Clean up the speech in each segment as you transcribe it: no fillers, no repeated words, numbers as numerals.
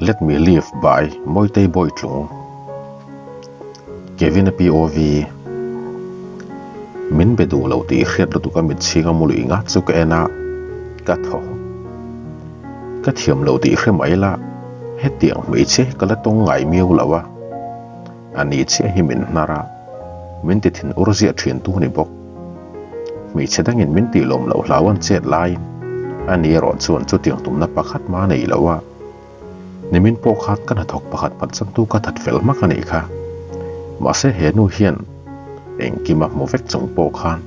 Let me live by Mawitei Bawitlung Kevin a POV Min be duh lo tih hriat lutuk a mitchhing a mului ngat chu ka en a, ka thaw hawk. Ka thiam lo tih hre mai la, hetiang hmeichhe hi ka la tawng ngai miau lo a. A ni chiah hi min hnar a, min ti thin ur ziah thin tu ni bawk. Hmeichhe dangin min tih lawm loh hlau an chet laiin a ni erawh chuan chutiang tumna pakhat mah a nei lo a. Nimin pawh khan ka hnathawk pakhat phatsantu ka that fel hmak a nih kha. Mahse he nu hian engkim a hmu vek chung pawh khan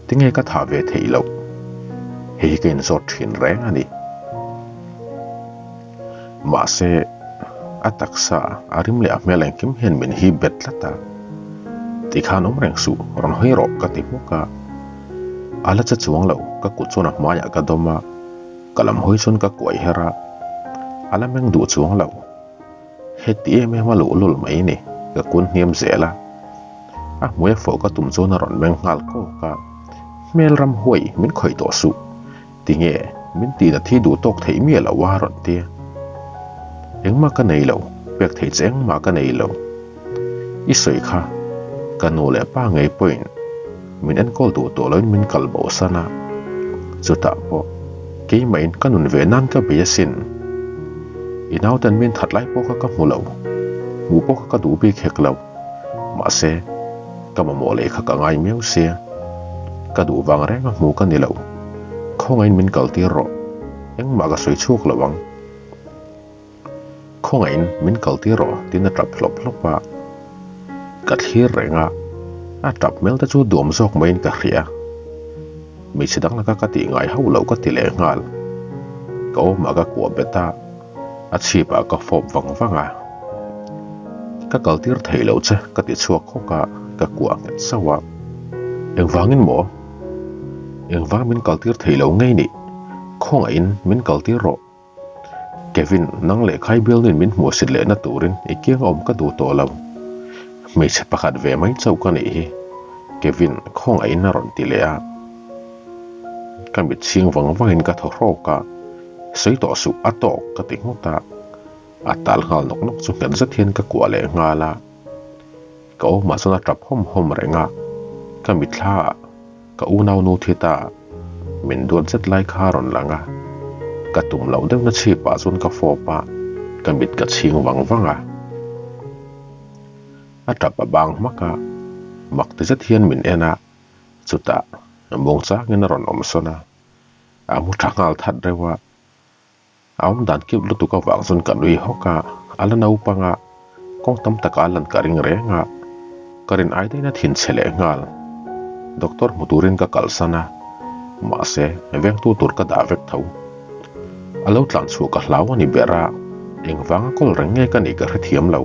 tinge ka thah ve theih loh? Hei hi ka inzawt thin reng a ni. Mahse a taksa a rim leh a hmel engkim hian min hip bet tlat a. Tikhan awm reng suh, rawn hawi rawh ka ti hmuk a. A la che chuang lo, ka kut chuan a hmaiah ka dawm a. Ka lam hawi chuan ka kuai her a, a la meng duh chuang lo. Heti em em a luhlul mai ni, ka kun hniam zel a. A hmui a fawh ka tum chuan a rawn meng nghal kawk a, Hmel ram huai min khawih tawh suh, tinge min tihna thi duh tawk theih miah lo a rawn ti. Engmah ka nei lo, pek theih che engmah ka nei lo. I sawi kha, ka nu leh pa ngei pawhin min enkawl duh tawh loin min kal bo san a, chutah pawh keimahin ka nun ve nan ka bei asin. I nauten min that lai pawh kha ka hmu lo, hmuh pawh kha ka duh bik hek lo, mahse ka mamawh leh kha ka ngai miau sia, ka duh vang reng a hmu ka ni lo, khawngahin min kaltir rawh, engmah ka sawi chhuak lo ang. Khawngaihin min kaltir rawh tiin a tap hlawp hlawp a, ka thlir reng a, a tap hmel te chu duam zawk maiin ka hria. Hmeichhe dang laka ka tih ngai hauh loh ka ti leh nghal. Ka awmah ka kuah bet a, a chhipah ka fawp vang vang a. Ka kaltir thei lo che ka ti chhuak hawk a, ka kuah nghet sauh a. Engvangin maw? Engvang min kaltir thei lo ngei nih? Khawngaihin min kaltir rawh. Kevin, nang leh khai bialnuin min hmuhsit lehna turin i kiang awm ka duh tawh lo. Hmeichhe pakhat ve mai chauh ka nih hi, Kevin khawngaihin a rawn ti leh a. Ka mit chhing vang vangin ka thaw hrawk a, sawi tawh suh a tawk ka ti nghut a. A tal nghal nawk nawk chu nghet zet hian ka kuah leh nghal a. Ka awmah chuan a tap hawm hawm reng a, ka mitthla ah ka unau nu thi ta min duat zet lai kha a rawn lang a, ka tum loh deuhna chhip ah chuan ka fawp a, ka mit ka chhing vang vang a. A tap a bang hmak a, mak ti zet hian min en a, chutah muang changin a rawn awm sawn a, a mu tha nghal that reuh a. A awm dan keuh lutuk avang chuan ka nui hawk a, a la naupang a, kawng tam takah a lan ka ring reng a, ka rin ai daihna thin chhe leh nghal. Doctor hmu turin ka kalsan a, mahse vengtu tur ka dah vek tho. A lo tlan chhuah ka hlau a ni ber a, engvanga kawl reng nge ka nih ka hrethiam lo.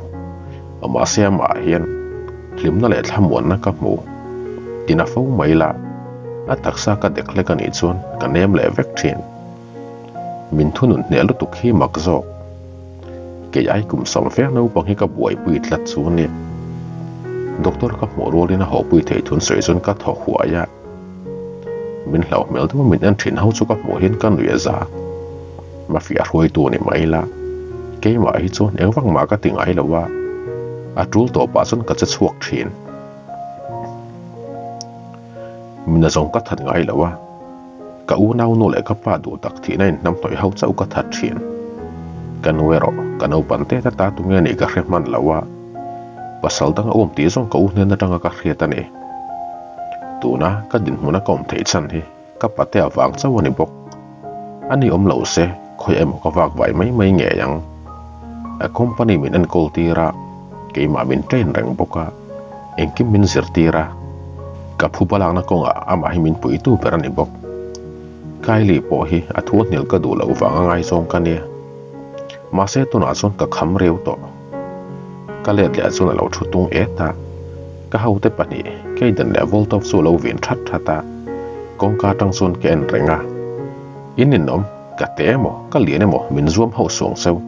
Mahse amah hian hlimna leh thlamuanna ka hmu. Tina fo mai la, a taksa ka dek hlek a nih chuan ka nem leh vek thin. Min thunun hneh lutuk hi mak zawk. Kei ai kum sawm fe naupang hi ka buaipui tlat chu a ni. Doctor ka hmuh rualin a hawpui theih thun sawi chuan ka thaw huai a. Min hlauh hmel deuh a min en thin ho chu ka hmuh hian ka nuih a za. Mafia hruaitu ni mai la, keimah hi chuan eng vak mah ka ti ngai lo a, a tul tawpah chuan ka che chhuak thin. Min a zawng ka that ngai lo a. Ka unau nu leh ka pa duh tak thihna in hnamhnawih ho chauh ka that thin. Ka nu erawh ka naupan te ta ta tunge nih ka hre hman lo a, pasal dang a um tih zawng ka u hnen atanga ka hriat a ni. Tuna ka dinhmuna ka awm theih chhan hi ka pate avang chauh a ni bawk. A ni awm lo se khawi emaw ka vak vai mai mai ngei ang. A company min enkawl tir a, keimah min train reng bawk a, engkim min zirtir a, ka phu balakna kawngah amah hi min puitu ber a ni bawk. Kylie pawh hi a thu hnil ka duh loh vang a ngaizawng ka nia. Mahse tunah chuan ka kham reu tawh. Ka let leh chuan a lo thu tung et a, ka hote pahnih Kayden leh Voltov chu a lo vin that that a, kawngka atang chuan ka en reng a, In ninawm. Ka te emaw, ka lian emaw min zuam hauh suang cheu.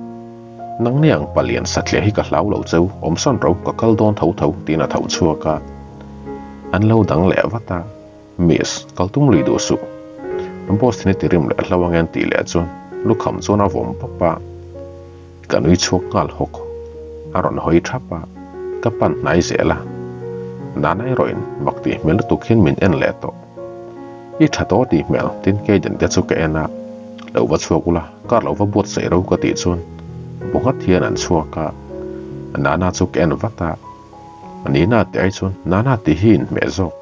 Nangni ang palian satliah hi ka hlau lo cheu, awmsawn ro, ka kal dawn tho tho, tiin a tho chhuak a. An lo dang leh vat a, Miss, kal tum lui duh suh. Boss thin i ti rim leh hlo ang en tih leh chuan lukham chuan a vawm pawp a. Ka nui chhuak nghal hawk. A rawn hawi thap a, ka pan hnai zel a. Nana erawhin mak tih hmel lutuk hian min en leh tawh. I tha tawh tih hmel tin Kayden te chu ka en a, lo va chhuak ula, kar lo va buatsaih ro ka tih chuan bu nghat hian an chhuak a. Nana chu ka en vat a, Nina tih ai chuan Nana tih hi inhmeh zawk.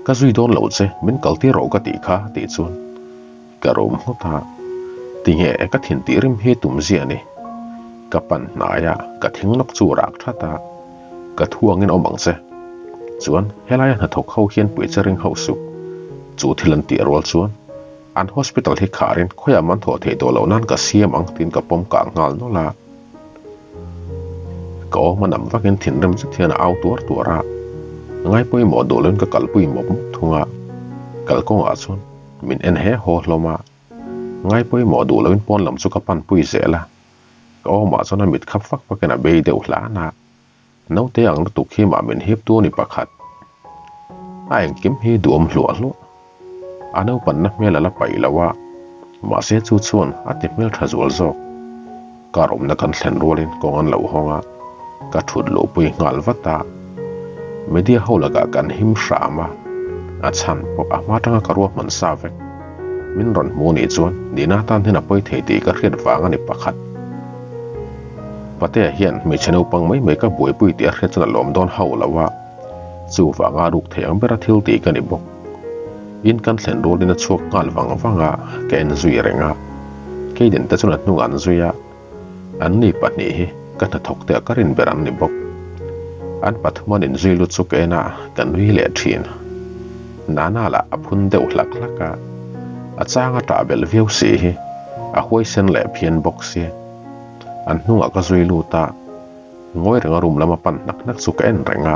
Ka zui dawn lo che, min kal tir rawh ka tih kha tih chuan Ka rum nghut a, tinge ka thin tih rim hi tum ziah ni. Ka pan hnai a, ka thing lawk chu rak that a, ka thu angin awm ang che. Chuan helaia hnathawk ho hian pui che ring hauh suh. Chu thil an tih rual chuan an hospital hi kharin khawiah man thawh theih tawh loh nan ka siam ang tiin ka pawm kah nghal nawlh a. Ka awm a nam vakin thinrim zet hian a au tuar tuar a, ngaipawimawh duh loin ka kalpui mawp mawp thung a, kalkawngah chuan Min en he haw hlawm a, ngai pawimawh duh loin pawn lam chu ka pan pui zel a, ka awmah chuan a mit khap fak fakin a bei deuh hlan a, naute ang lutuk hi mah min hip tu ni pakhat. A engkim hi duhawm hluah hluah. A naupanna hmel a la paih lo a, mahse chu chuan a ti hmel tha zual zawk. Car awmna kan thlen rualin kawng an lo hawng a, ka thut luhpui nghal vat a. Media ho lakah kan him hram a, a chhan pawh a hma atanga ka ruahman sa vek. Min rawn hmu nih chuan nihna atan hian a pawi thei tih ka hriat vang a ni pakhat. Patea hian hmeichhe naupang mai mai ka buaipui tih a hriat chuan a lawm dawn hauh lo a, chuvanga ruk thei ang bera thil tih ka ni bawk. In kan thlen rualin a chhuak nghal vang vang a, ka en zui reng a. Keiden te chuan a hnungah an zui a, Anni pahnih hi ka hnathawk te a ka rin ber an ni bawk. An pathum an inzui lut chu ka en a, ka nui leh thin. Nana lah a phun deuh hlak hlak a, a chang a tah belh viau si hi a huaisen leh phian bawk si. An hnungah ka zui lut a, ngawi renga room lama pan hnak hnak chu ka en reng a,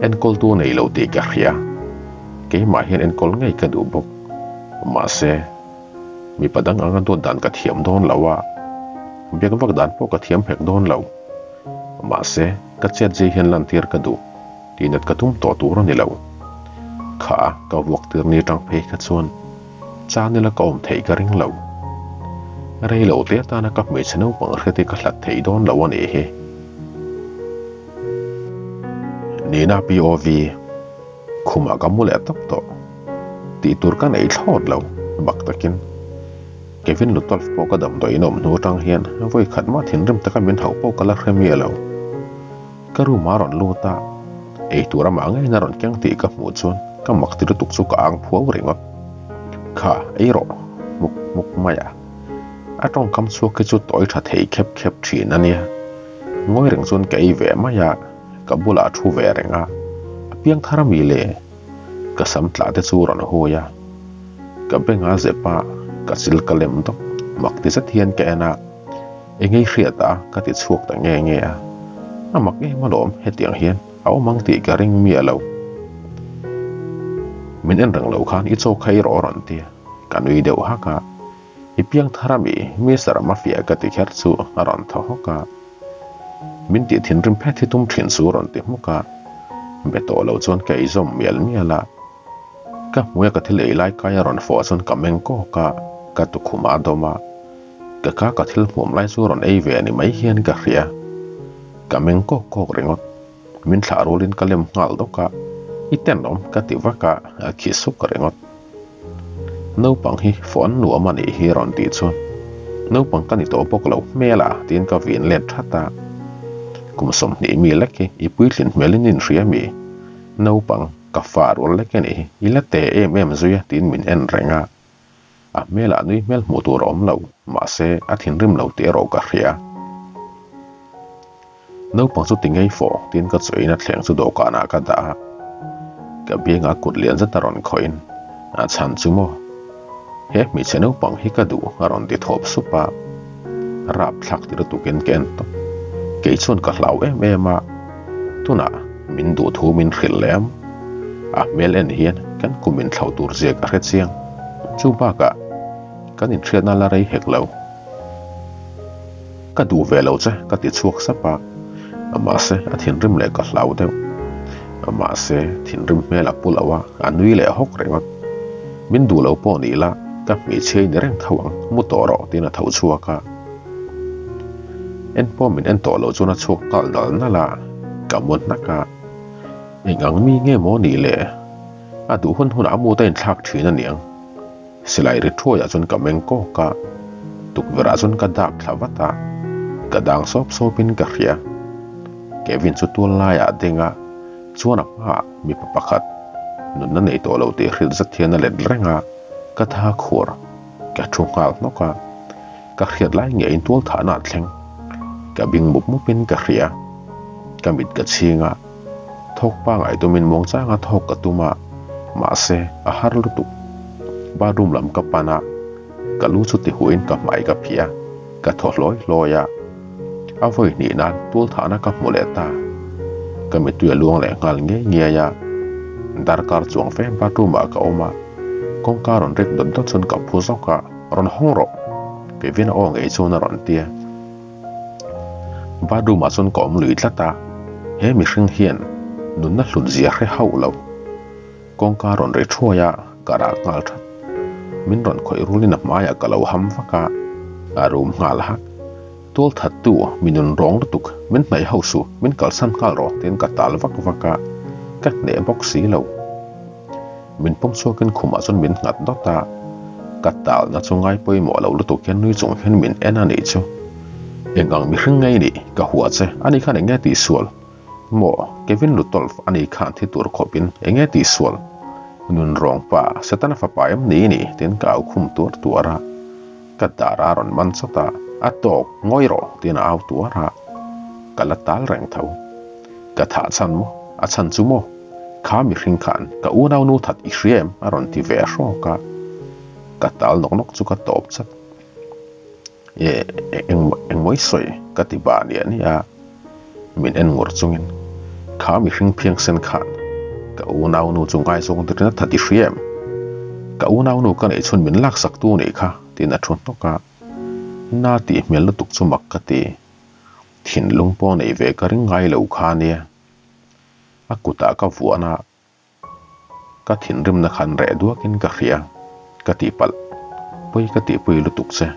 enkawltu nei lo tih ka hria. Keimah hian enkawl ngei ka duh bawk. Mahse. Mipa dang anga dawt dan ka thiam dawn lo a, biak vak dan pawh ka thiam hek dawn lo. Mahse, ka chet zai hian lantir ka duh, tihnat ka tum tawh tur a ni lo. Kha ka vuak tir ni atang phei kha chuan chan ila ka awm theih ka ring lo. Rei lo te atana ka hmeichhe naupang hriat hi ka hlat thei dawn lo a nih hi. Nina POV. Khumah ka mu leh tawp tawh. Tih tur ka nei thlawt lo, bak takin. Kevin Lutolf pawh ka damdawi in awm hnu atang hian vawi khat mah thinrim taka min hauh pawh ka la hre miah lo. Ka room ah a rawn lut a, ei tur amah ngeiin a rawn keng tih ka hmuh chuan ka mak ti lutuk chu ka ang phuau ringawt. Kha, ei rawh, hmuk hmuk mai a. A tawngkam chhuak hi chu tawi tha thei khep khep thin a nia. Ngawi reng chuan ka ei ve mai a. Ka bulah a thu ve reng a, a piang thar ami le? Ka sam tlah te chu rawn hawi a, ka beng a zep a, ka chil ka lem dawk, mak ti zet hian ka en a, engei hriat a ka ti chhuak ta nge nge a, a mak em alawm hetiang hian a awm ang tih ka ring miah lo. Min en reng lo khan i chaw kha i rawh rawn ti a, ka nui deuh hak a, i piang thar ami Mister Mafia ka ti kher chu a rawn thaw hawk a. Min tih thinrim phet hi tum thin chu rawn ti hmuk a, be tawh lo chuan ka eizawm mial mial a. Ka hmuia ka thil ei lai kai a rawn fawh chuan ka meng kawk a, ka tukhum a dawm a. Ka ka ka thil hmuam lai chu rawn ei ve ni mai hian ka hria. Ka meng kawk kawk ringawt. Min thlah rualin ka lem nghal dawk a, i tenawm ka ti vak a, a khi suk ringawt. Naupang hi fawh an nuam a nih hi rawn tih chuan naupang ka ni tawh bawk lo hmel a tiin ka vin let that a. Kum 20 mi lek hi i puitlin hmelin in hria mi? Naupang ka fa rual lek a nih hi i la te em em zui a tiin min en reng a. A hmelah nui hmel hmuh tur a awm lo mahse a thinrim lo tih erawh ka hria. Naupang chu ti ngei fawh tiin ka chaw in a thleng chu dawhkanah ka dah a, ka biangah kut lian zet a rawn khawih in a chhan chu maw he hmeichhe naupang hi ka duh a rawn ti thawp sup a, rap thlak ti lutukin ka en tawp. Kei chuan ka hlau em em a, tunah min duh thu min hrilh leh am, a hmel en hian kan kum in thlauh tur zia ka hre chiang, chu bakah kan inhriatna la rei hek lo. Ka duh ve lo che ka ti chhuak sap a, mahse a thinrim leh ka hlau deuh. Mahse, thinrim hmel a pu lo a, a nui leh hawk ringawt. Min duh lo pawh ni la, ka hmeichhia i ni reng tho ang, mu tawh rawh tiin a tho chhuak a. En pawh min en tawh lo chuan a chhuak nghal nal nal a, ka mu hnak a. Eng ang mi nge maw nih le? A duh hun hunah a mut a inthlak thin a niang. Silai ri thuaiah chuan ka meng kawk a, tukverhah chuan ka dak thla vat a, ka dang sawp sawpin ka hria. Kevin chu tual laiah a deng a, chuan a hmaah mipa pakhat nunna nei tawh lo tih hrilh zet hian a let reng a, ka tha khuar ka thu nghal hnawk a, ka hriat lai ngeiin tual thahna a thleng. Ka bing mup mupin ka hria, ka mit ka chhing a. Thawk pangai tumin muangchanga thawk ka tum a, mahse a har lutuk. Bathroom lam ka pan a, ka lu chu tihuin ka hmai ka phih a, ka thaw hlawi hlawi a. A vawi hnih nan tual thahna ka hmu leh ta. Ka mittui a luang leh nghal ngei ngei a, darkar chuang fe bathroom ah ka awm a, kawngka rawn rek dawt dawt chuan ka phu zawk a, rawn hawng rawh! Kevin a aw ngei chuan a rawn ti a. Bathroom ah chuan ka awm lui tlat a, he mihring hian nunna hlut zia hre hauh lo. Kawngka rawn ri thuai a, ka rak nghal that. Min rawn khawih rulin a hmaiah ka lo ham vak a, a rum nghal hak. Tual thattu, mi nun rawng lutuk, min hnaih ho suh, min kalsan nghal rawh tiin ka tal vak vak a, ka hneh bawk si lo. Min pawm chhuakin khumah chuan min nghat dawt a, ka talna chu ngai pawimawh lo lutuk hian nui chung hian min en a nih chu. Eng ang mihring ngei nih, ka hua che, ani khan eng nge tihsual? Maw, Kevin Lutolf ani khan thi tur khawpin eng nge tihsual? Nun rawng pa, Setana fapa em ni ni? tiin ka au khum tuar tuar a. Ka dar a rawn man chawt a, a tawk, ngawi rawh, tiin a au tuar a. Ka la tal reng tho. Ka thah chhan maw? A chhan chu maw? Kha mihring khan ka unau nu that i hria em? a rawn ti ve hrawk a. Ka tal nawk nawk chu ka tawp chat. E, eng, engmaw i sawi? ka ti bah niah niah a. Min en ngur chungin, Kha mihring phiangsen khan ka unau nu chu ngaizawng dirin a that i hria em? Ka unau nu ka neih chhun min laksak tu nih kha, tiin a thu hnawk a. Na tih hmel lutuk chu mak ka ti. Thinlung pawh neih ve ka ring ngai lo kha nia. A kutah ka vuan a, ka thinrimna khan reh duakin ka hria, ka tihpalh pawi ka tihpui lutuk che.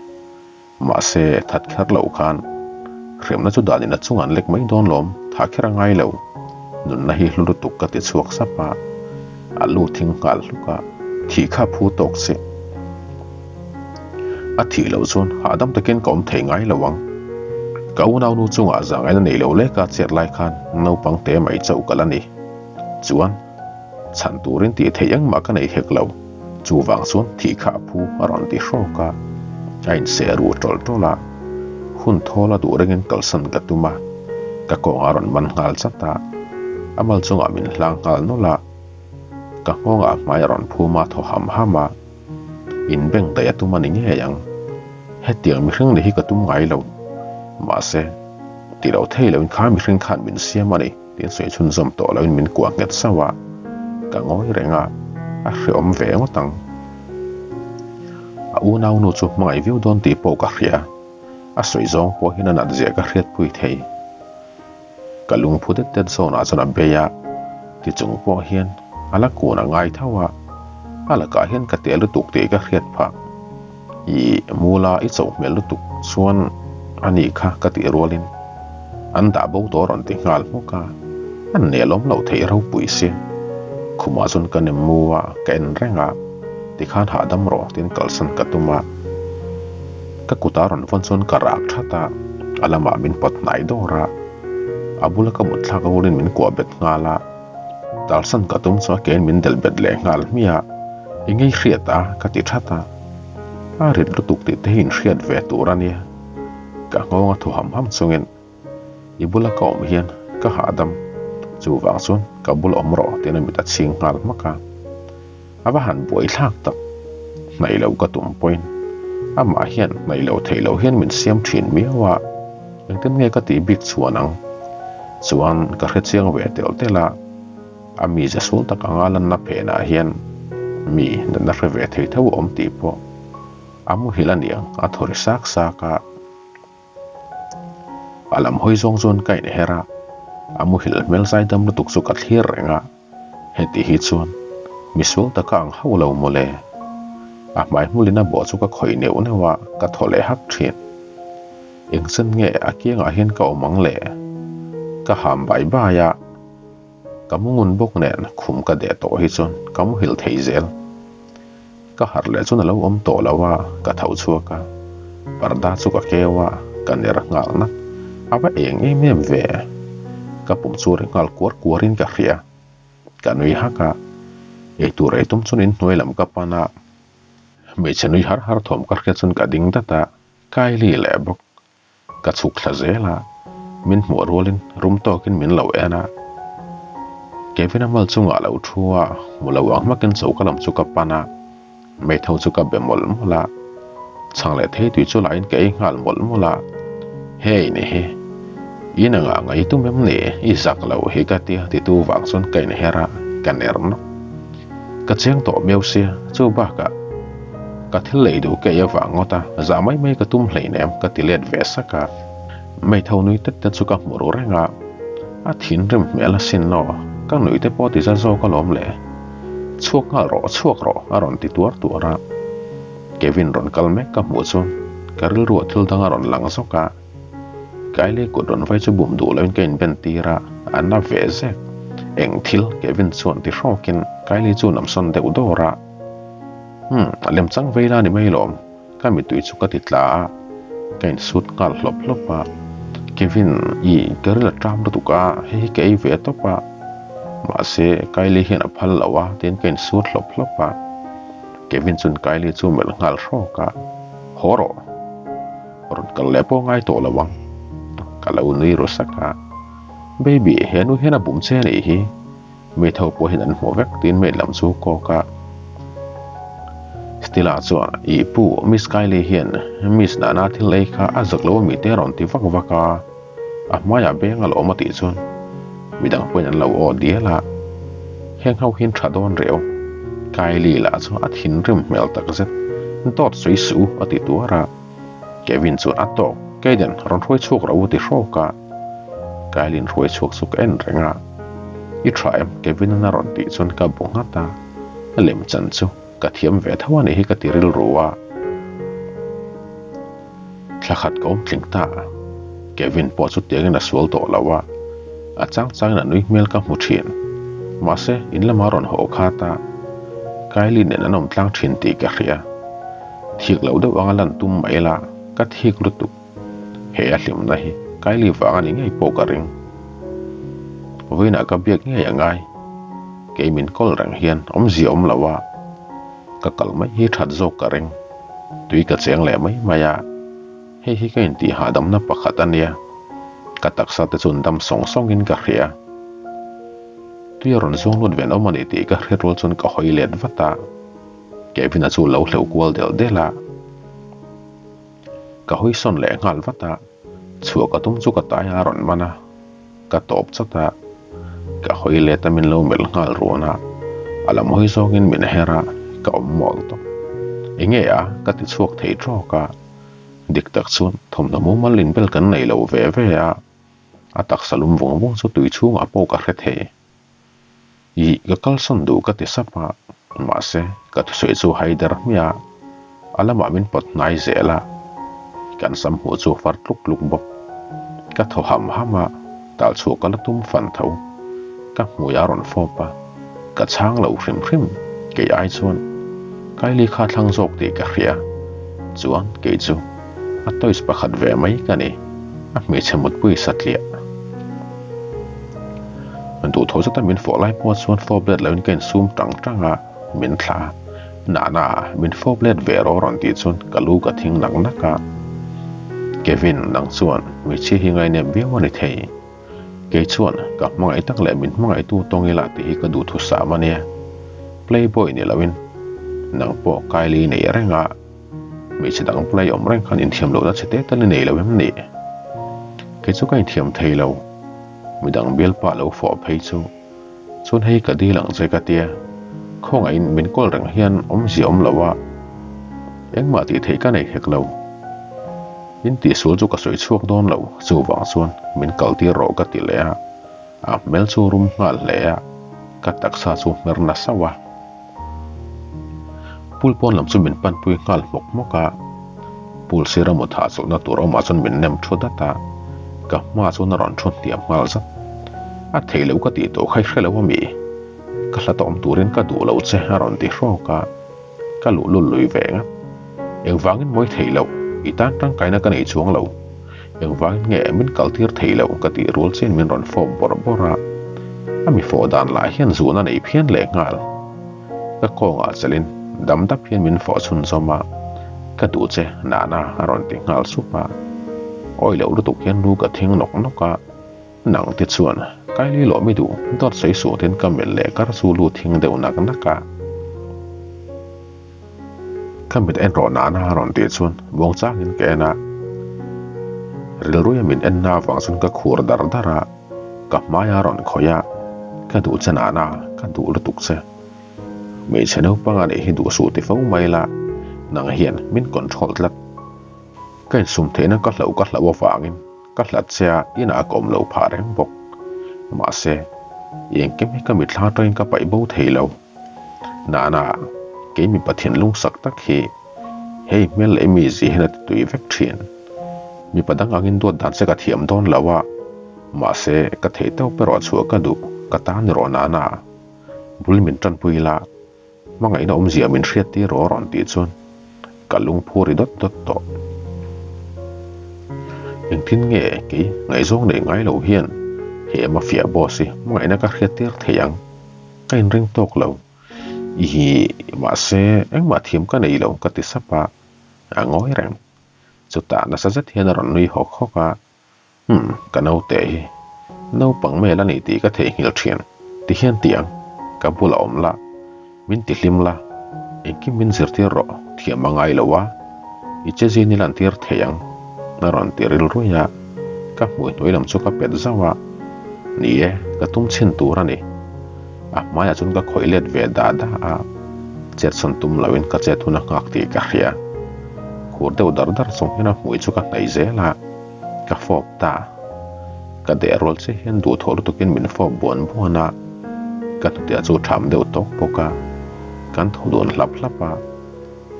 Mahse, that kher loh khan hremna chu danin a chungah an lek mai dawn lawm, thah kher a ngai lo. Nunna hi hlu lutuk ka ti chhuak sap a, a lu thing nghal hluk a, thih kha phu tawk che. A thih loh chuan hahdam takin ka awm thei ngai lo ang. Ka unaunu chungah zangaina nei lo leka chet lai khan naupang te mai chauh ka la ni. Chuan, chhan turin tih theih engmah ka nei hek lo. Chuvang chuan thih kha a phu a rawn ti hrawk a. A inseh ru tawlh tawlh a. Hun thawl a duh rengin kalsan ka tum a. Ka kawngah a rawn man nghal chat a. A mal chungah min hlang nghal nawlh a. Ka nghawngah hmai a rawn phum a thaw ham ham a. In beng daih a tum a ni ngei ang. Hetiang mihring ni hi ka tum ngai lo. Mahse, ti lo thei loin kha mihring khan min siam a ni tiin sawi chhunzawm tawh loin min kuah nghet sauh a. Ka ngawi reng a, a hreawm ve ngawt ang. A unaunu chu hmangaih viau dawn tih pawh ka hria. A sawi zawng pawh hian a nat zia ka hriatpui thei. Ka lungphu det det zawnah chuan a bei a, ti chung pawh hian a la kun a ngai tho a, a lakah hian ka tel lutuk tih ka hriat phah. I mula i chauh hmel lutuk chuan a nih kha ka tih rualin an dah bo tawh rawn ti nghal hmawk a, an nelawm loh theih ropui si. Khumah chuan ka nem mu a, ka en reng a, tikhan hahdam rawh tiin kalsan ka tum a. Ka kutah rawn vawn chuan ka rak that a, a lamah min pawt hnai dawr a, a bula ka mut thlak rualin min kuah bet nghal a, talsan ka tum chu a kein min delh bet leh nghal hmiah, i ngei hriat a ka ti that a, a rit lutuk tih te hi inhriat ve tur a nia, ka nghawng a thu ham ham chungin i bula ka awm hian ka hahdam, chuvang chuan ka bula awm rawh tiin a mit a chhing nghal hmak a. A va han buai thlak tak. Hnaih loh ka tum pawhin amah hian hnaih loh theih loh hian min siam thin miau a, engtin nge ka tih bik chuan ang? Chuan ka hre chiang ve telh telh a, a mize sul tak anga lanna phenah hian mi natna hre ve thei tho a awm tih pawh a muhil a niang a thaw ri sak sak a. A lam hawi zawng chuan ka inher a. A muhilh hmel zaidam lutuk chu ka thlir reng a, heti hi chuan misual taka ang hauh lo mawle. A hmai hmulin a bawh chu ka khawih neuh neuh a, ka thaw leh hak thin. Engchen nge a kiangah hian ka awm ang le? Ka ham bai bai a, ka mu ngun bawk nen khum ka deh tawh hi chuan ka muhilh thei zel. Ka harh leh chuan a lo awm tawh lo a, ka tho chhuak a, parda chu ka keu a, ka ner nghal nak. A va eng em em ve? Ka pum chu ri nghal kuar kuarin ka hria. Ka nui hak a, eitur ei tum chuan inhnuai lam ka pan a, hmeichhe nui har har thawm ka hriat chuan ka ding dat a, Kylie leh bawk. Ka chhuk thla zel a, min hmuh rualin rum tawkin min lo en a. Kevin-a mal chungah lo thu a, hmu lo ang hmakin choka lam chu ka pan a, meitho chu ka be mawlh mawlh a. Chhang leh thei tui chu lahin ka ei nghal mawlh mawlh a, Hey ni hi, in anga ngai tum em ni? I zak lo hi ka tia titu vang chuan ka inher a, ka ner nawk. Ka cheng tawh miau sia, chu bakah ka thil lei duh ka ei avang ngawt a, zah mai mai ka tum hleinem ka ti let ve sak a. Meitho nui tet te chu ka hmu ru reng a, a thinrim hmel asin aw, ka nui te pawh ti za zawk alawm le. Chhuak nghal rawh, chhuak rawh a rawn ti tuar tuar a. Kevin rawn kal mek ka hmuh chuan ka rilruah thil dang a rawn lang zawk a. Kylie kut rawn vai chu bum duh loin ka inben tir a, a na ve zek. Eng thil? Kevin chuan ti hrawkin Kylie chu namsawn deuh dawr a. Umm, a lem chang vei la ni mai lawm. Ka mittui chu ka ti tla a, ka insut nghal hlawp hlawp a. Kevin, i ka ril a ṭam lutuk a, hei hi ka ei ve tawp a. Mahse, Kylie hian a phal lo a, tiin ka insut hlawp hlawp a. Kevin chuan Kylie chu melh nghal hrawk a, Haw rawh. Rawn kal leh pawh ngai tawh lo ang. Ka lo nui ru sak a, Baby, he nu hian a bum che a nih hi. Mi tho pawh hian an hmuh vek tiin maid lam chu kawk a. Stella chuan, Ih pu, Miss Kylie hian Miss Nana thil ei kha a zak lo a mi te rawn ti vak vak a, a hmaiah beng a lo awm a tih chuan midang pawhin an lo aw dial a. Heng ho hian tha dawn reuh. Kylie lah chu a thinrim hmel takzet, Dawt sawi suh u a ti tuar a. Kevin chuan a tawk, Kayden rawn hruai chhuak rawh u ti hrawk a. Kylie hruai chhuak chu ka en reng a. I tha em? Kevin-an a rawn tih chuan ka bu nghat a. A lem chan chu ka thiam ve tho a nih hi ka ti rilru a. Thla khat ka awm tling ta. Kevin pawh chu tiangin a sual tawh lo a. A chang changin a nui hmel ka hmu thin. Mahse, in lama rawn haw khat a. Kylie nen an awm tlang thin tih ka hria. Thik lo deuh anga lan tum mai la, ka thik lutuk. He a hlimna hi Kylie vang a ni ngei pawh ka ring. Vawiinah ka biak ngei a ngai. Kei min kawl reng hian awmzia awm lo a, ka kal mai hi that zawk ka ring. Tui ka cheng leh mai mai a, hei hi ka intih hahdamna pakhat a nia. Ka taksa te chuan dam sawng sawngin ka hria. Tui a rawn zuang lut ven awm a ni tih ka hriat rual chuan ka hawi let vat a. Kevin-a chu lo hleuh kual delh delh a, ka hawi sawn leh nghal vat a, chhuah ka tum chu ka tai a rawn man a, ka tawp chat a, ka hawi let a min lo melh nghal ruan a, a lam hawi zawngin min her a, ka awm mawl tawp. Enge a? ka ti chhuak thei tawk a, dik tak chuan thawmhnaw mumal inbel kan nei lo ve ve a, a taksa lum vung vung chu tui chhungah pawh ka hre thei. Ih, ka kalsawn duh ka ti sap a, mahse ka thusawi chu haider hmiah a, a lamah min pawt hnai zel a, kan sam hmuh chu a far tluk tluk bawk. Ka thaw ham ham a, tal chhuah ka la tum fan tho. Ka hmui a rawn fawp a, ka chhang lo hrim hrim, kei ai chuan Kylie kha thlang zawk tih ka hria, chuan kei chu a toys pakhat ve mai ka ni, a hmeichhe mutpui satliah. Duhthawh zeta min fawh lai pawh chuan fawp let loin ka insum tang tang a, min thla a. Nana, min fawp let ve rawh rawn tih chuan ka lu ka thing nak nak a. Kevin, nang chuan hmeichhia hi ngainep viau a ni thei. Kei chuan ka hmangaih tak leh min hmangaihtu tawng ila tih hi ka duhthusam a nia. Playboy ni loin nang pawh Kylie nei reng a. Hmeichhe dang play awm reng khan inthiam lohna chhe te tal i nei lo em ni? Kei chu ka inthiam thei lo. Midang bialpa lo fawh phei chu chuan hei ka dil ang che ka tia. Khawngaihin min kawl reng hian awmzia awm lo a, engmah tih theih ka nei hek lo. In tihsual chu ka sawi chhuak dawn lo, chuvang chuan min kaltir rawh ka ti leh a. A hmel chu rum nghal hle a, ka taksa chu hmer na sauh a. Pool pawn lam chu min panpui nghal hmawk hmawk a, pool sira mut hahchawlhna tur awmah chuan min nem thu dat a, ka hma chuan a rawn thu hniam nghal zat. A thei lo ka tih tawh kha i hre lo ami? Ka hlat awm turin ka duh lo che a rawn ti hrawk a, ka luhlul lui ve ngat. Engvangin mawi thei loh, i tan tangkaina ka nei chuang lo. Engvangin nge min kaltir thei loh ka tih rual chian min rawn fawp bawrh bawrh a, a mi fawh dan lah hian zuhna nei phian leh nghal. Ka kawngah chelin dam dap hian min fawh chhunzawm a, Ka duh che Nana a rawn ti nghal sup a. Awi loh lutuk hian lu ka thing nawk nawk a, nang te chuan Kylie lawm i duh dawt sawi suhtin ka melh leh kar chu lu thing deuh nak nak a. Ka mit en rawh nana a rawn tih chuan muang changin ka en a, rilruia min en na avang chuan ka khur dar dar a, ka hmaia a rawn khawih a, ka duh che nana, ka duh lutuk che. Hmeichhe naupang a neih hi duh suh ti fo mai la, nang hian min control tlat. Ka insum theihna ka hlauh ka hlauh avangin ka hlat che a, inah ka awm lo phah reng bawk. Mahse, engkim hi ka mitthla atangin ka paih bo thei lo. Nana, kei mipa thinlung sak tak hi hei hmel leh mi zih hian a ti tui vek thin. Mipa dang angin duat dan che ka thiam dawn lo a, mahse ka theih tawp erawh chhuah ka duh, ka ta ni rawh Nana. Bul min tanpui la, hmangaihna awmzia min hriat tir rawh a rawn tih chuan ka lungphu ri dawt dawt tawh. Engtin nge kei ngaihzawng neih ngai lo hian he mafia boss hi hmangaihna ka hriat tir thei ang? Ka inring tawk lo. Ihi, mahse, engmah thiam ka nei lo ka ti sap a, a ngawi reng. Chutah nasa zet hian a rawn nui hawk hawk a, Umm, ka naute hi naupang mel a ni tih ka theihnghilh thin. Ti hian ti ang, ka bulah awm la, min ti hlim la, engkim min zirtir rawh, thiam a ngai lo a, i che zin i lantir thei ang, a rawn ti rilruai a, ka hmui hnuai lam chu ka pet zauh a, ni e, ka tum chhin tur a ni. A hmaiah chuan ka khawih let ve dah dah a, chet sawn tum loin ka chet hun a nghak tih ka hria. Khur deuh dar dar chung hian a hmui chu ka hnaih zel a, ka fawp ta. Ka deh rual che hian duhthawh lutukin min fawp buan buan a, ka hnutea chu tham deuh tawk bawk a, kan thaw dun hlap hlap a,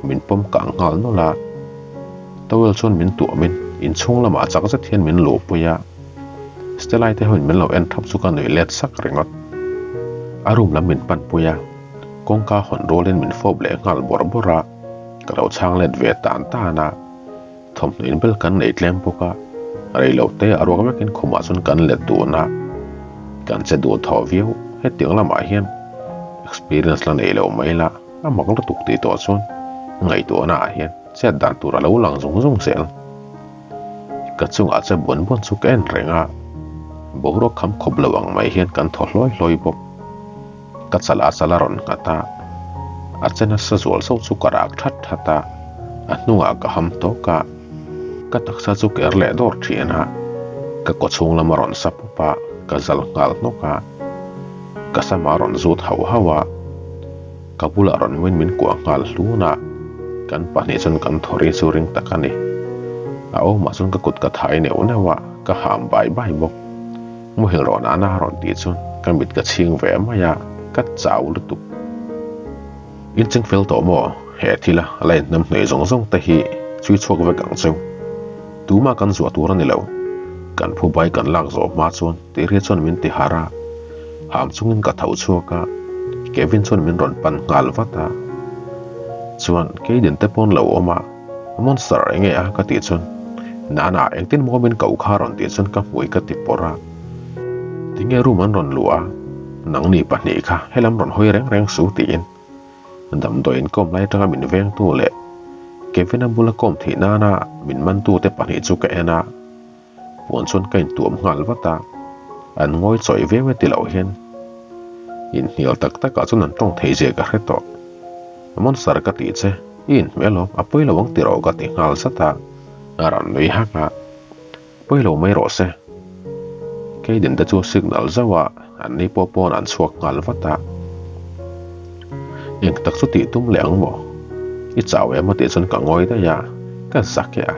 min pawm kang nghal nawlh a. Towel chuan min tuamin inchhung lamah chak zet hian min luhpui a. Stella te hoin min lo en thap chu ka nuih let sak ringawt. A room lam min pan pui a, kawngka hawn rualin min fawp leh nghal bawrh bawrh a, ka lo chhang let ve tan tan a. Thawmhnaw inbel kan nei tlem bawk a, rei lo te a ruak vekin khumah chuan kan let dun a. Kan che duh thaw viau, hetiang lamah hian experience la nei lo mai la, a mak lutuk tih tawh chuan ngaihtuahna ah hian chet dan tur a lo lang zung zung zel. Ka chungah che buan buan chu ka en reng a, boruak kham khawp lo ang mai hian kan thaw hlawi hlawi bawk. Ka chala chal a rawn nghat a, a che nasa zual so chu ka rak that that a, a hnungah ka ham tawk a, ka taksa chu ka er leh dawr thin a, ka kawchhung lam a rawn sa pup a, ka zal nghal hnawk a, ka sama rawn zut hauh hauh a. Ka bulah rawn win min kuah nghal hlun a, kan pahnih chuan kan thaw ri chu ring tak a ni. A awmah chuan ka kut ka thai neuh neuh a, ka ham bai bai bawk. Muhil rawn ana a rawn tih chuan ka mit ka chhing ve mai a, ka chau lutuk. In ching fel tawh maw? He thila la inhnam hnuai zawng zawng te hi chui chhuak vek ang cheu. Tumah kan zuah tur a ni lo. Kan phu bai kan lak zawh hma chuan Tiri chuan min ti harh a, ham chungin ka tho chhuak a, Kevin chuan min rawn pan nghal vat a. Chuan Kayden te pawn lo awm a, Monster enge a ka tih chuan Nana engtin maw min koh kha rawn tih chuan ka hmui ka ti pawrh a. Tinge room an rawn luh a, nangni pahnih kha helam rawn hawi reng reng su tiin damdawi inkawm lai atanga min vengtu leh Kevin-a bula kawm theih nana min mantute pahnih chu ka en a. Puan chuan ka intuam nghal vat a, an ngawi chawih viau e ti loh hian inhnial tak takah chuan an tawng thei zia ka hre tawh. Monster ka tih che, i inhmeh alawm, a pawi lo ang ti rawh ka ti nghal zat a, a rawn nui hak a, pawi lo mai rawh se. Kei din te chu signal zauh a, an ni pawh pawn an chhuak nghal vat a. Eng tak chu tih tum leh ang maw? I chau em a tih chuan ka ngawi daih a, ka zak e a.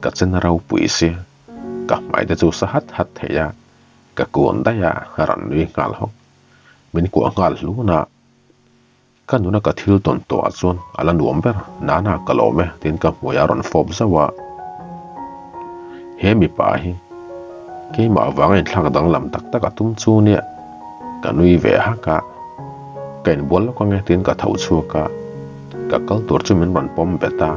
Ka chen a ropui si, ka hmai te chu sa hat hat thei a. Ka kun daih a, a rawn nui nghal hawk. Min kuah nghal hlun a. Ka nuna ka thil tawn tawhah chuan a la nuam ber, Nana ka lawm e tiin ka hmui a rawn fawp zauh a. He mipa hi keimah avanga inthlak danglam tak tak a tum chu nia, ka nui ve hak a. Ka inbual lawk ange tiin ka tho chhuak a, ka kal tur chu min rawn pawm bet a.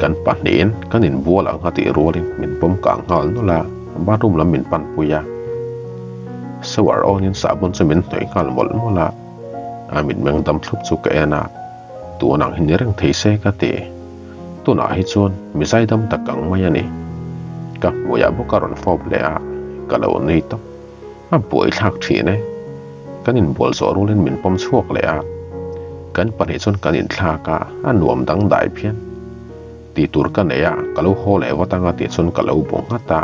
Kan pahnihin kan inbual ang a tih rualin min pawm kang nghal nawlh a, bathroom lam min panpui a. Shower on in sahbawn chu min hnawih nghal mawlh mawlh a. A mitmeng dam thlup chu ka en a, tun ang hi ni reng thei se ka ti. Tunah hi chuan mi zaidam tak ang mai a ni. Ka hmuiah bawk a rawn fawp leh a, ka lo nui tawp. A buaithlak thin e. Kan inbual zawh rualin min pawm chhuak leh a, kan pahnih chuan kan inthlak a, a nuam dangdai phian. Tih tur ka nei a, ka lo haw leh vat anga tih chuan ka lo bu nghat a.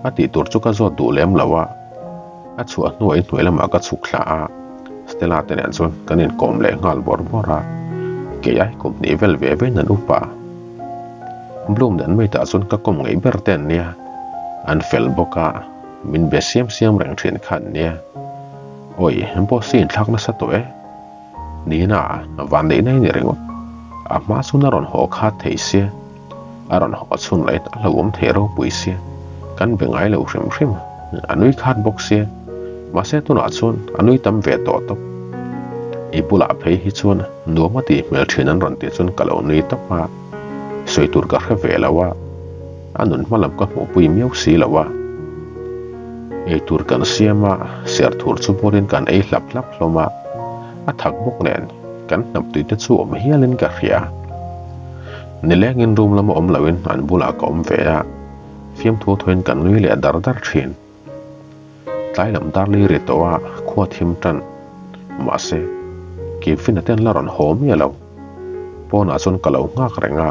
A tih tur chu ka zawt duh lem lo a. A chhuah hnuah inhnuai lamah ka chhuk thla a, Stella te nen chuan kan inkawm leh nghal bawrh bawrh a, kei ai kum hnih vel ve vein an upa. Bloom nen mai tah chuan ka kawm ngei ber te an nia, an fel bawk a, min be siam siam reng thin kha an nia. Awi, boss hi inthlak nasa tawh e. Nina, vanneihna i ni ringawt. A hma chuan a rawn haw khat thei sia. A rawn haw chhun laiin a hlauhawm thei ropui sia, kan be ngai lo hrim hrim, a nui khat bawk sia, mahse tunah chuan a nui tam ve tawh tawp. I bulah phei hi chuan nuam a tih hmel thin an rawn tih chuan ka lo nui tawp a, sawi tur ka hre ve lo a, a nun hma lam ka hmuhpui miau si lo a. Eitur kan siam a, serthur chu bawlin kan ei hlap hlap hlawm a, a thak bawk nen kan hnap tui te chu awm hialin ka hria. Nilengin room lama awm loin an bulah ka awm ve a, fiamthu thuin kan nui leh dar dar thin. Tlai lam dar li ri tawh a, khua thim tan. Mahse, Kevin-a ten la rawn haw miah lo. Pawnah chuan ka lo nghak reng a,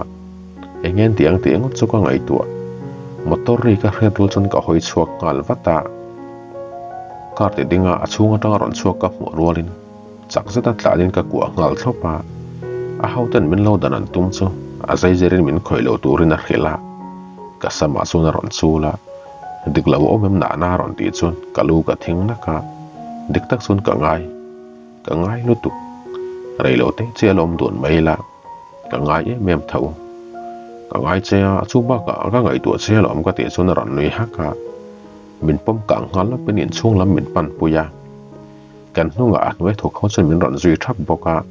eng en tih ang tih ngawt chu ka ngaihtuah. Motor ri ka hriat rul chuan ka hawi chhuak nghal vat a. Car ti dinga a chhung atanga rawn chhuak ka hmuh rualin Chak zeta tlanin ka kuah nghal thlawp a, a hoten min lo dan an tum chu a zaizirin min khawih lo turin a hrilh a, ka samah chuan a rawn chul a, dik lo awm em nahna a rawn tih chuan ka lu ka thing nak a, dik tak chuan ka ngai, ka ngai lutuk, rei lo te che a lawm dun mai la, ka ngai em em tho, ka ngai che a, chu bakah ka ngaihtuah che alawm ka tih chuan a rawn nui hak a, min pawm kang nghal lawpin inchhung lam min panpui a. Kan hnungah a hnuai thawk ho chuan min rawn zui thap bawk a,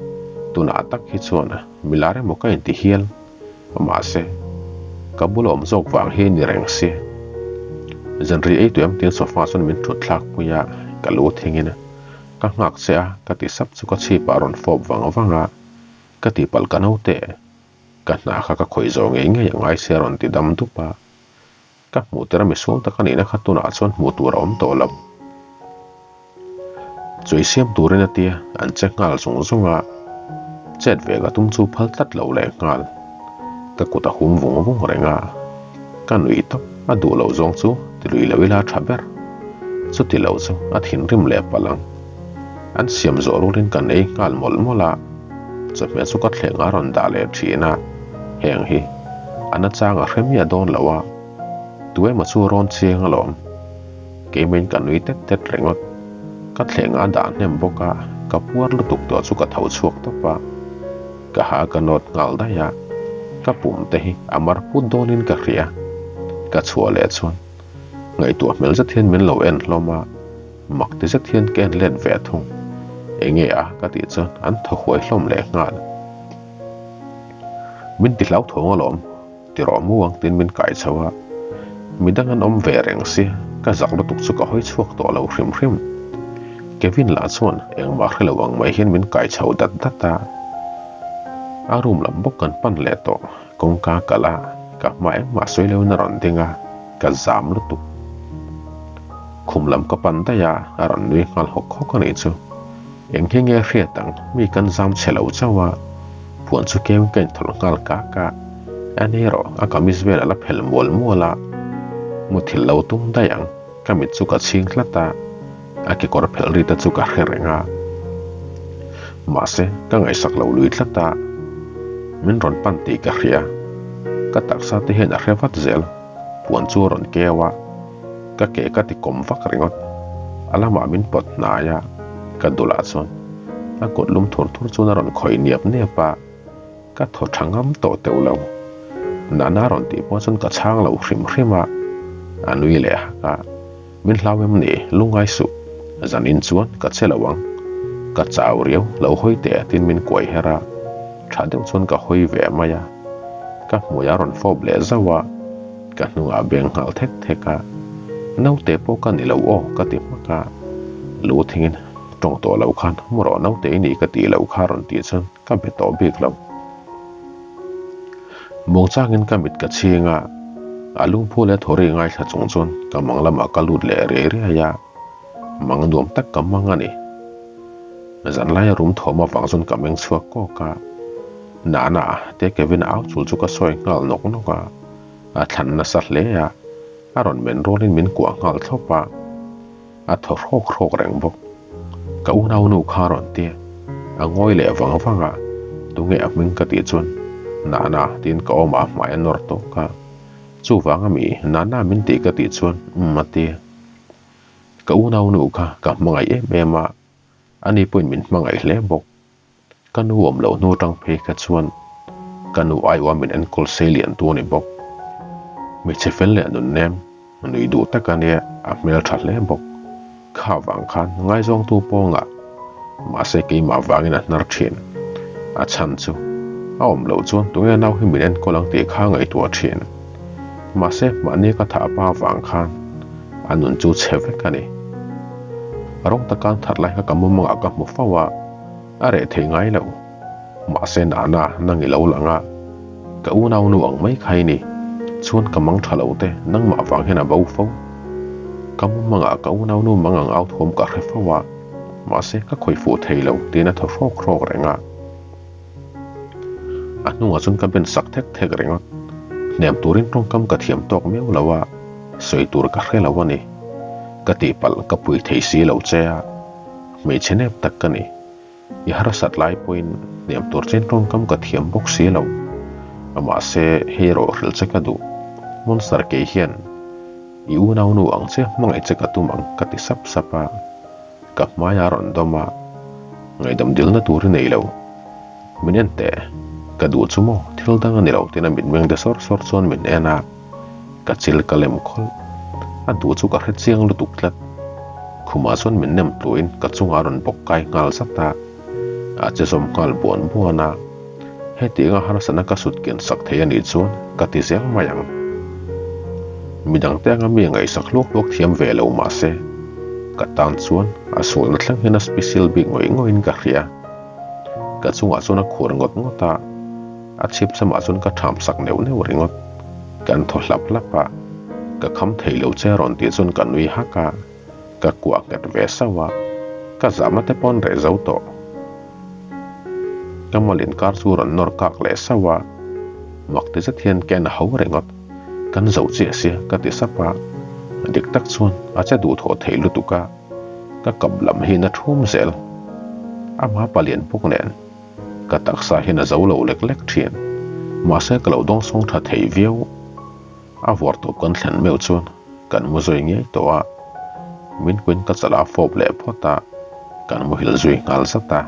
tunah tak hi chuan milar emaw ka inti hial. Mahse, ka bula awm zawk vang hi ni reng si. Zanri ei tuam tiin sofa chuan min thut thlak pui a, ka lu thingin ka nghak che a ka ti sap chu ka chhipah a rawn fawp vang vang a, ka tihpalh ka naute, ka hna kha ka khawih zawh ngei ngei a ngai sia a rawn ti dam dup a. Ka hmuh tir a misual tak a nihna kha tunah chuan hmuh tur a awm tawh lo. Chawi siam turin a tia an che nghal zung zung a, chet ve ka tum chu phal tlat lo leh nghal. Ka kut a hum vung vung reng a, ka nuih tawp a duh loh zawng chu ti lui lo ila tha ber. Chuti lo chu a thinrim leh palh ang. An siam zawh rualin kan ei nghal mawlh mawlh a, chawhmeh chu ka thleng a rawn dah leh thin a, heng hi a nachang a hre miah dawn lo a, tu emaw chu rawn chiang alawm. Keimahin ka nui tet tet ringawt. Ka thleng a dah hnem bawk a, ka puar lutuk tawh chu ka tho chhuak tawp a, ka ha ka nawt nghal daih a, ka pum te hi a mar put dawnin ka hria. Ka chhuah leh chuan ngaihtuah hmel zet hian min lo en hlawm a. Mak ti zet hian ka en let ve thung. Enge a? ka tih chuan an thaw huai hlawm leh nghal. Min ti hlauthawng alawm, ti rawh mu ang tiin min kai chho a. Midang an awm ve reng si, ka zak lutuk chu ka hawi chhuak tawh lo hrim hrim. Kevin lah chuan engmah hre lo ang mai hian min kai chho dat dat a. A room lam bawk kan pan leh tawh, kawngka kalh a, ka hma engmah sawi loin a rawn ding a, ka zam lutuk. Khum lam ka pan daih a, a rawn nui nghal hawk hawk a nih chu. Eng hi nge hriat ang, mi kan zam chhe lo chauh a, puan chu keu ka inthawlh nghal kak a, a ni erawh a kamis vel a la phel mual mual a, muthilh lo tum daih ang, ka mit chu ka chhing hlat a, a kekawr phelh ri te chu ka hre reng a. Mahse, ka ngaihsak lo lui tlat a, min rawn pan tih ka hria, ka taksa te hian a hre vat zel, puan chu a rawn keu a. Ka ke ka ti kawm vak ringawt. A lamah min pawt hnai a, ka dulah chuan a kut lum thur thur chuan a rawn khawih niap niap a, ka thaw tha ngam tawh teuh lo. Nana rawn tih pawh chuan ka chhang lo hrim hrim a, a nui leh hak a, Min hlau em ni, lungngai suh, zanin chuan ka che lo ang. Ka chau riau, lo hawi teh tin min kuai her a, tha deuh chuan ka hawi ve mai a. Ka hmui a rawn fawp leh zauh a, ka hnungah beng nghal thek thek a, Naute pawh ka ni lo aw ka ti hmak a, lu thingin tawng tawh lo khan mu rawh naute i ni ka tih loh kha rawn tih chuan ka be tawh bik lo. Muangchangin ka mit ka chhing a, a lungphu leh thawri ngaithla chung chuan ka mang lamah ka lut leh riai riai a, mang nuam tak ka mang a ni. Zanlaia rum thawm avang chuan ka meng chhuak kawk a, Nana te Kevin-a au chul chu ka sawi nghal nawk nawk a, a thlan nasa hle a, a rawn men rualin min kuah nghal thlawp a. A thaw hrawk hrawk reng bawk. Ka unau nu kha rawn ti. A ngawi leh vang vang a, tunge a hming ka tih chuan Nana tiin ka awmah a hmai a nawr tawk a. Chuvang a mi Nana min tih ka tih chuan umm a ti. Ka unau nu kha ka hmangaih em em a, ani pawhin min hmangaih hle bawk. Ka nu awm loh hnu tang phei kha chuan ka nu aiawh min enkawl sei lian tu a ni bawk. Hmeichhe fel leh nunnem, nui duh tak a nia, a hmel tha hle bawk. Kha vang khan ngaizawngtu pawngah mahse keimah vangin a hnar thin. A chhan chu a awm loh chuan tunge nau hi min enkawl ang tih kha ngaihtuah thin. Mahse mahni ka thah pa vang khan a nun chu chhe vek a ni. Rawng taka an that lai kha ka mumangah ka hmu fo a. A reh thei ngai lo. Mahse Nana, nang i lo lang a. Ka unau nu ang mai kha i ni. Chuan ka mang tha lo te, nangmah vang hian a bo fo. Ka mumangah ka unau nu mang ang au thawm ka hre fo a. Mahse ka khawih fuh thei lo tiin a thaw hrawk hrawk reng a. A hnungah chuan ka ben sak thek thek ringawt. Hnem turin tawngkam ka thiam tawk miau lo a, sawi tur ka hre lo a ni. Ka tihpalh ka pui thei si lo che a. Hmeichhe nep tak ka ni. I harsat lai pawhin hniam tur chen tawngkam ka thiam bawk si lo. Mahse, hei erawh hrilh che ka duh. Monster kei hian i unaunu ang che hmangaih che ka tum ang ka ti sap sap a. Ka hmai a rawn dawm a, ngaihdam dilna tur i nei lo. Min en teh, ka duh chu maw thil dang a ni lo tiin a mitmeng de sawr sawr chuan min en a. Ka chil ka lem khawlh. A duh chu ka hre chiang lutuk tlat. Khumah chuan min nem tluin ka chungah a rawn bawk kai nghal zat a. A che zawm nghal buan buan a. Hetianga harsatna ka sut kian sak thei a nih chuan ka ti zel mai ang. Midangte anga mi ngaihsak hluak hluak thiam ve lo mah se, ka tan chuan a sualna thleng hian a special bik ngawih ngawih in ka hria. Ka chungah chuan a khur ngawt ngawt a. A chhip chamah chuan ka ṭham sak neuh neuh ringawt. Kan thaw hlap hlap a, ka kham thei lo che rawn tih chuan ka nui hak a, ka kuah nghet ve sauh a, ka zahna te pawh an reh zo tawh. Ka mal inkar chu rawn nawr kak leh sauh a, mak ti zet hian ka en ho ringawt. Kan zo chiah sia ka ti sap a, dik tak chuan a che duhthawh thei lutuk a, ka kap lam hi na ṭhum zel. Amah palian bawk nen. Ka taksa hian a zo lo lek lek thin. Mahse ka lo dawngsawng tha thei viau. A vawr tawp kan thlen meuh chuan kan mu zui ngei tawh a. Min kuin ka chala fawp leh phawt a, kan muhil zui nghal zat a.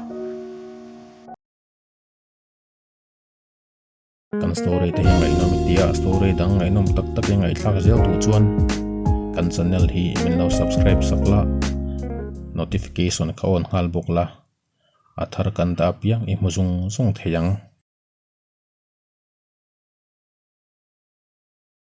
Kan story te hi ngaihnawm i tia, story dang ngaihnawm tak tak i ngaihthlak zel duh chuan kan channel hi min lo subscribe sak la, notification kha on nghal bawk la, a thar kan dah apiang i hmu zung zung thei ang.